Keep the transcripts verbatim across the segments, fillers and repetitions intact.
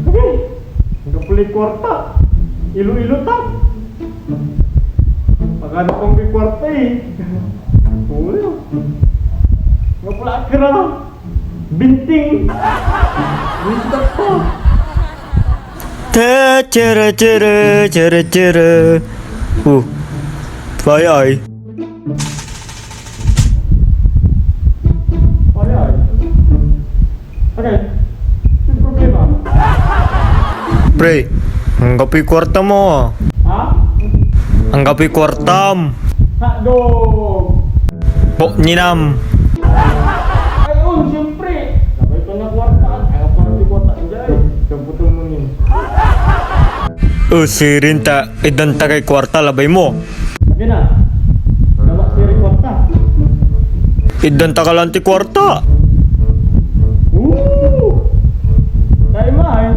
Okay. Anggapo lay kuarta. Ilo-ilo ta. Pagano pang may kuarta eh. Ulo. Anggapo la akira. Binting. Bintak pa. Te, chere, chere, chere, chere. Uh. Ay, ay. Ay, ay. Okay. Yung problema. Pre, anggapoy kuarta mo. Ha? Anggapoy kuartam. Hotdog. Po, ninam. Ay, oh, siyempre. Sabay pa na kuarta. Ay, ang kuarta, kuarta. Ay, sabutan mo yun. Oh, sirin ta, itdan ta kay kuarta, labay mo. Sabi na. Dawa si Ricotta. Itdan ta ka lanti kuarta. Ooh! Tayo, May.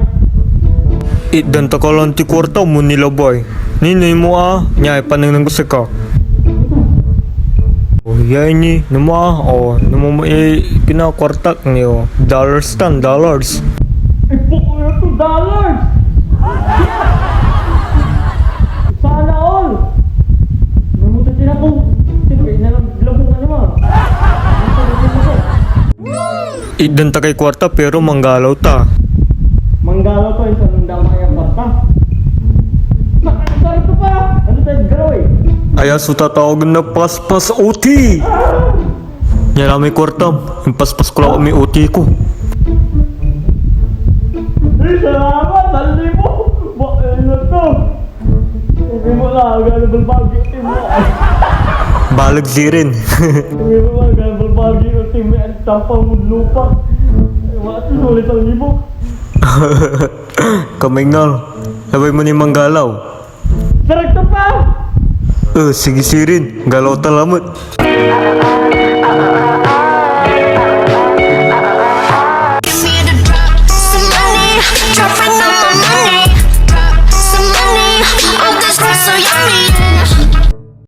Itdan ta ka lanti kuarta mo nilabay. Ninoy mo, ah? Nia, ipanengneng ko sika. Oh, ya ini, numa, oh, numa mo, eh, pinakuartak niyo. Dollars tan, dollars. Ipok ko na to, dollars! Sana all! Namutot din ako. Siyempre, inalam-, labong ano mo. Itdan ta kay kuarta, pero manggalaw ta. Manggalaw to, isang dama yung kuarta. Sa-, sarap to pa! Ano tayo galaw eh? Aya so tatawagan na paspas O T. Nia la may kuartam, impaspas ko la may O T ko. Ay, salamat! Salibo! Ba, ano to? Hindi mo lang, gano'n balbagi yung team mo. Balag sirin. Hindi mo lang, gano'n balbagi yung team mo. Ang tampang mo lupa. Ay, mga sulit ang libo. Kamingal, labay mo ni manggalaw. Direkto pa! Eh, sige sirin, galaw ta lamet.